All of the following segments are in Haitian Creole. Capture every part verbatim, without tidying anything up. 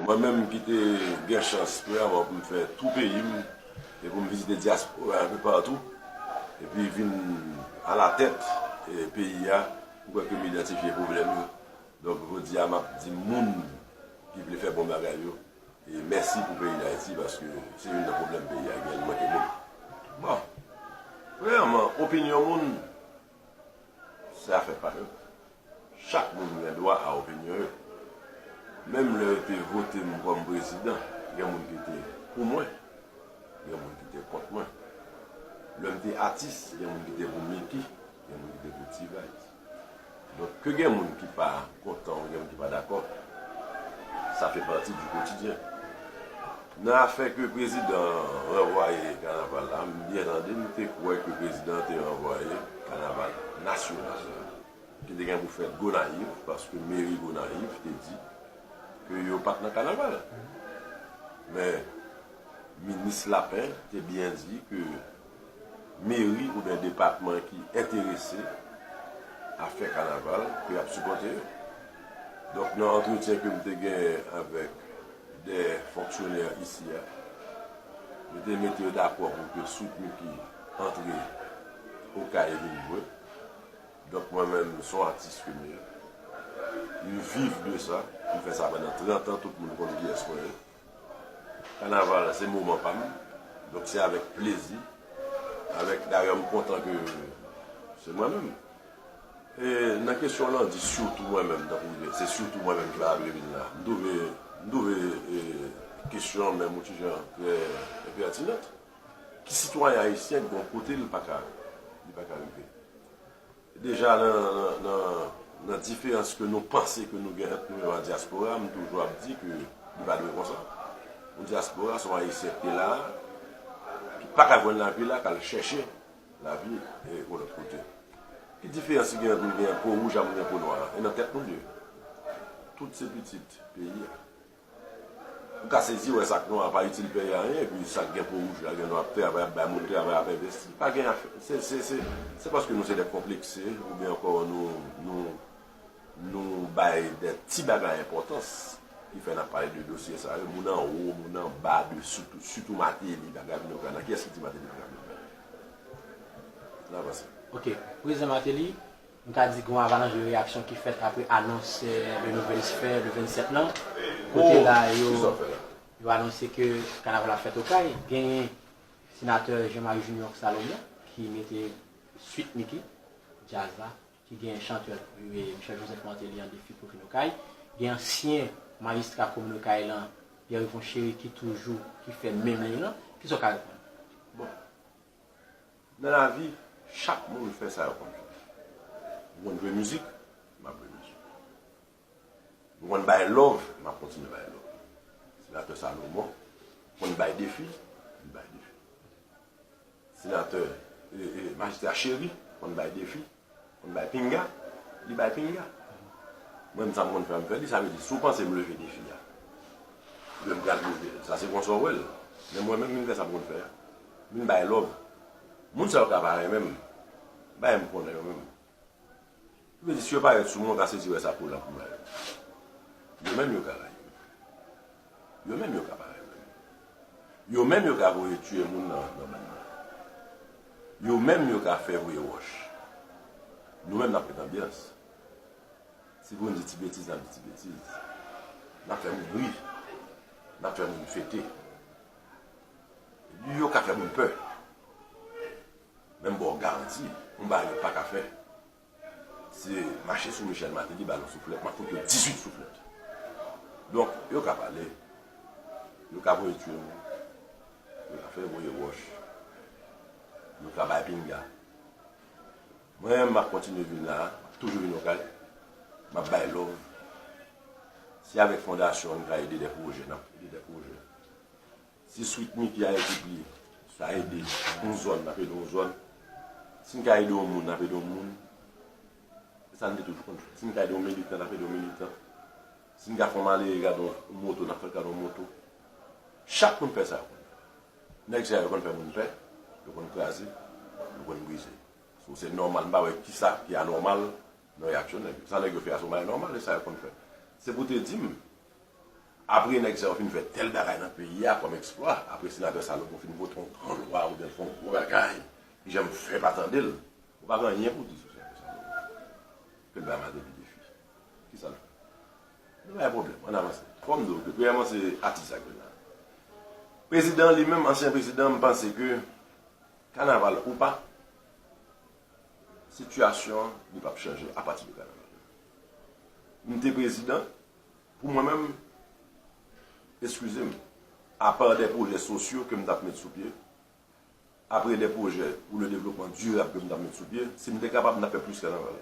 Mwen menm ki te gen chans premyèman pou m fè tou peyi m e pou m vizite dyaspora enpe patou, epi vin alatèt e, peyi a, m kwè ke m idantifye pwoblèm yo. Donk, jodi a, m ap di moun ki vle fè bon bagay yo, e mèsi pou peyi Dayiti, paske se youn nan pwoblèm peyi a gen, li manke moun. Bon, premyèman, opinyon moun, se afè pa yo. Chak moun gen dwa a opinyon yo. Menm lè yo te vote m kòm prezidan, gen moun ki te pou mwen, gen moun ki te kont mwen. Lè m te atis, gen moun ki te pou Micky, gen moun ki te pou T-Vice. Donk, ke gen moun ki pa kontan ou gen moun ki pa dakò, sa fè pati di kotidyen. Nan afè ke prezidan ranvwaye kanaval la, m byen tande, m te kwè ke prezidan te ranvwaye kanaval nasyonal la, ki te gen pou fèt Gonayiv, paske meri Gonayiv te di ke yo pa t nan kanaval. Men, minis Lapin te byen di ke meri oubyen depatman ki enterese a fè kanaval, ke y ap sipòte yo. Donk, nan antretyen ke m te genyen avèk de fonksyonè isi a, yo te mete yo dakò pou ke Sweet Micky antre Okay vin jwe. Donk, mwen menm, se yon atis ke m ye. M viv de sa. M fè sa pandan trant an, tout moun konn kiyès mwen ye. Kanaval, se moman pa m. Donk, se avèk plezi. Avèk, dayè, m kontan ke se mwen menm. E nan kesyon w lan, di sitou mwen menm, tankou se sitou mwen menm ki pa ta dwe vin la. M twouve, m twouve e, kesyon an menm yon ti jan trè enpètinan. Ki sitwayen ayisyen ki gen yon kote li pa ka, li pa ka rive? Deja nan, nan, nan, nan diferans ke nou panse ke nou gen ant nou menm ak dyaspora, m toujou ap di ke li pa dwe konsa. Yon dyaspora, se yon ayisyen ki te la, ki pa ka jwenn lavi la, k al chèche lavi e, yon lòt kote. Ki diferans ki gen ant nou gen po wouj ak moun gen po nwa a? E nan tèt nou l ye. Tout se pitit peyi a. Ou ka sezi wè sa k nwa a pa itil peyi a anyen, epi sa k gen po wouj la, gen dwa ap travay, ap bay moun travay, ap envesti. Pa gen afè. Se, se, se, se paske nou se de konplekse, oubyen ankò nou, nou, nou bay de ti bagay enpòtans, ki fè n ap pale de dosye sa yo. Moun anwo, moun anba, de sitou, sitou Martelly, bagay vin nan kay la. Kiyès ki di Martelly bagay vin nan kay la? N avanse. Ok. Prezidan Martelly, m ka di gen yon avalanch de reyaksyon ki fèt apre anons, eh, de nouvèl sfè le vennsèt lan. Kote la, yo, yo anonse ke kanaval ap fèt Okay. Genyen senatè Jean Marie Junior Salomon ki mete Sweet Micky, djaz la, ki gen chantè, eh, Michel Joseph Martelly an defi pou vin Okay. Gen ansyen majistra komin Okay lan, Pierre Yvon Chéry, ki toujou, ki fè menm liy lan. Kisa w ka reponn? Bon. Nan lavi, chak moun fè sa yo konn fè. M konn jwe mizik, m ap jwe mizik. M konn bay love, m ap kontinye bay love. Senatè Salomon konn bay defi, m bay defi. Senatè, e, e, majistra Chéry konn bay defi, konn bay pinga, li bay pinga. Mwen menm sa m konn fè, m fè li, sa vle di, si w panse m leve defi a, oubyen m pral leve, sa se konsa w wè l. Men mwen menm, m vin fè sa m konn fè a. M vin bay love. Moun sa yo ka pa renmen m, bay m konnen yo menm. Yo di, si yo parèt sou mwen, yo ka sezi wè sa pou lan pou mwen. Yo menm yo ka rayi m. Yo menm yo ka pa renmen m. Yo menm yo ka voye tiye moun nan, nan bann nan. Yo menm yo ka fè voye wòch. Nou menm n ap met anbyans. Si pou n di ti betiz, n ap di ti betiz. N ap fè moun ri. N ap fè moun fete. Yo ka fè moun pè. Men m ba w garanti, yon bagay yo pa ka fè, se mache sou Michel Martelly, ba l yon souflèt, m ap fout yo dizuit souflèt. Donk, yo ka pale, yo ka voye tiye moun, yo ka fè voye wòch, yo ka bay pinga. Mwen, m ap kontinye vin la, m ap toujou vin Okay, m ap bay love. Se avèk fondasyon an m ka ede de pwojè, n ap ede de pwojè. Si Sweet Micky a ekip li ka ede yon zòn, n ap ede yon zòn. Si n ka ede yon moun, n ap ede yon moun. Se sa n te toujou konn fè. Si n ka ede yon militan, n ap ede yon militan. Si n ka fè yon malere gade yon moto, n ap fè l gade yon moto. Chak moun fè sa yo konn fè. Nèg sa yo konn fè moun pè, yo konn kraze, yo konn brize. So, se nòmal, m pa wè kisa ki anòmal nan reyaksyon nèg yo. Sa nèg yo fè a se yon bagay nòmal, e sa yo konn fè. Se pou te di m, Apre nèg sa yo fin fè tèl bagay nan peyi a kòm eksplwa, apre senatè Salomon fin vote yon gran lwa oubyen l fè yon gwo bagay, ki janm fè pa tande l, ou pa gen anyen pou di sou senatè Salomon. Ke l bay Martelly defi. Kisa l fè? Nou pa gen pwoblèm, ann avanse. Fò m di w ke premyèman se atis sa k vin la. Prezidan li menm, ansyen prezidan, m panse ke kanaval ou pa, sitiyasyon an li p ap chanje apati de kanaval. M te prezidan, pou mwen menm, eskize m, apa de pwojè sosyo ke m t ap met sou pye, apre de pwojè pou le devlopman dirab ke m t ap met sou pye, si m te kapab, m t ap fè plis kanaval.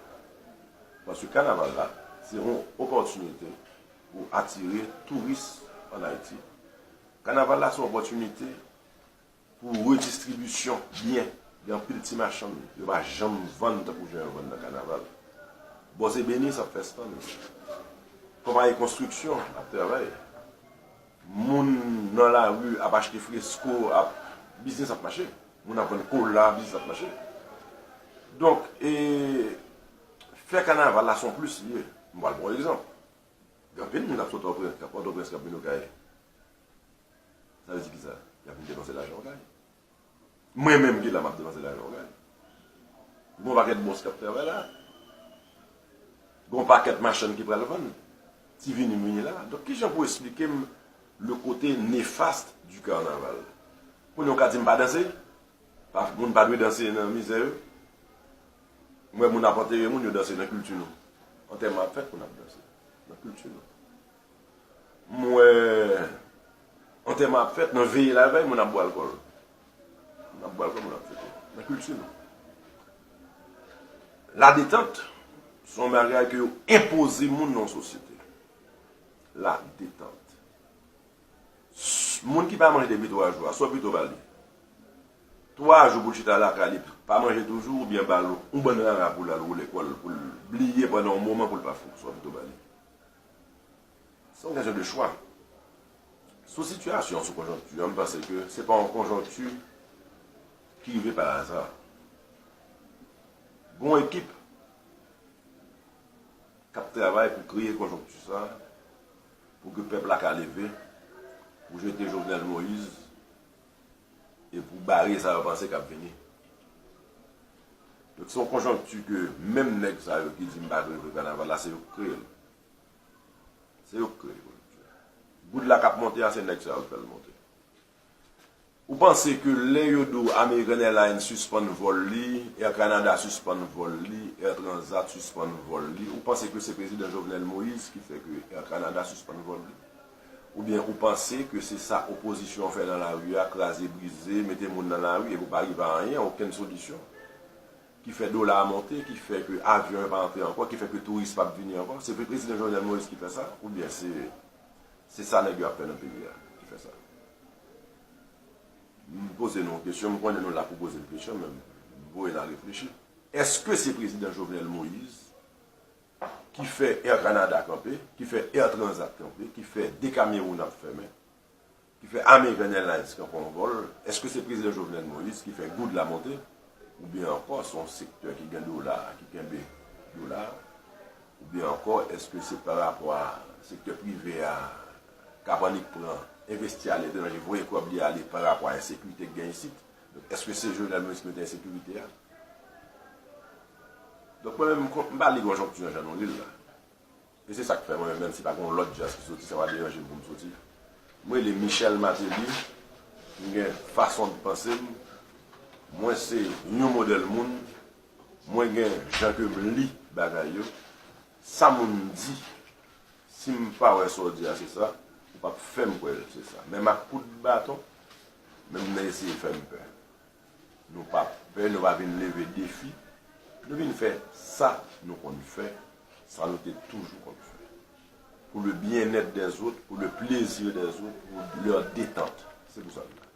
Paske kanaval la, se yon opòtinite pou atire touris ann Ayiti. Kanaval la, se yon opòtinite pou redistribisyon byen. Gen anpil ti machann, yo pa janm vann tankou jan yo vann nan kanaval. Bòs Ebenis ap fè stand. Konpayi konstriksyon ap travay. Moun nan lari ap achte fresko, ap, biznis ap mache. Moun ap vann kola, biznis ap mache. Donk, e, fè kanaval la se yon plis li ye. M pral pran yon egzanp. Gen anpil moun k ap sot Pòtoprens, k ap Pòtoprens, k ap vin Okay. Sa vle di kisa? Y ap vin depanse lajan Okay. Mwen menm ki la, m ap depanse lajan Okay. Gon pakèt bòs k ap travay la. Gon pakèt machann ki pral vann. Ti vini m vini la. Donk, kijan pou esplike m le kote nefast du carnaval? Kounye a w ka di m pa danse? Pa, moun pa dwe danse nan mizè yo? M wè moun ap antere moun, yo danse nan kilti nou. Antèman ap fèt, moun ap danse nan kilti nou. M wè antèman ap fèt, nan veye lavèy, moun ap bwè alkòl. Moun ap bwè alkòl, moun ap fete. Nan kilti nou. Ladetant, se yon bagay ke yo enpoze moun nan yon sosyete. Ladetant. S-, moun ki pa manje depi twa jou a, sa w pito ba li? Twa jou pou l chita lakay li, pa manje toujou, oubyen ba l yon bann rara pou l al woule kò l, pou l bliye pandan yon moman pou l pa fou, sa w pito ba li? Se yon kesyon de chwa. Sou sitiyasyon, sou konjonkti an, m panse ke se pa yon konjonkti ki rive pa aza. Gon ekip k ap travay pou kreye konjonkti sa, pou ke pèp la ka leve, pou jete Jovenel Moïse, e pou bare sa yo panse k ap vini. Donk, se yon konjonkti ke menm nèg sa yo ki di m pa vle vre kanaval la, se yo k kreye l. Se yo k kreye konjonkti a. Goud la k ap monte a, se nèg sa yo k fè l monte. Ou panse ke lè yo di w American Airlines sispann vòl li, Air Canada sispann vòl li, Air Transat sispann vòl li, ou panse ke se prezidan Jovenel Moïse ki fè ke Air Canada sispann vòl li? Oubyen ou panse ke se sa opozisyon an fè nan lari a, kraze, brize, mete moun nan lari, epi w pa rive a anyen, okenn solisyon, ki fè dola a monte, ki fè ke avyon yo pa antre ankò, ki fè ke touris p ap vini ankò? Se vre prezidan Jovenel Moïse ki fè sa? Oubyen se, se sa nèg yo ap fè nan peyi a ki fè sa? M poze nou yon kesyon, m konnen nou la pou poze m kesyon, men m voye n al reflechi. Èske se prezidan Jovenel Moïse ki fè Air Canada kanpe, ki fè Air Transat kanpe, ki fè Decameron ap fèmen, ki fè American Airlines kanpe yon vòl? Èske se prezidan Jovenel Moïse ki fè goud la monte? Oubyen ankò, se yon sektè ki gen dola a, ki kenbe dola a? Oubyen ankò, èske se pa rapò a sektè prive a k ap annik pran, envesti aletranje, voye kòb li ale pa rapò a ensekirite k gen isit? Donk, èske se Jovenel Moïse ki mete ensekirite a? Donk, mwen menm, m kon-, m pa li konjonkti an jan nou li l la. E se sa k fè mwen menm, menm si pa gen yon lòt djaz ki soti, sa pa deranje m pou m soti. Mwen rele Michel Martelly, m gen fason de panse m, mwen se yon modèl moun, mwen gen jan ke m li bagay yo, sa moun di, si m pa wè sa w di a se sa, ou p ap fè m kwè se sa. Menm ak kout baton, menm nan eseye fè m pè. Nou pa pè, nou pa vin leve defi. Nou vin fè sa nou konn fè, sa nou te toujou konn fè. Pour le bien-être des autres, pour le plaisir des autres, pour leur détente. Se pou sa nou la.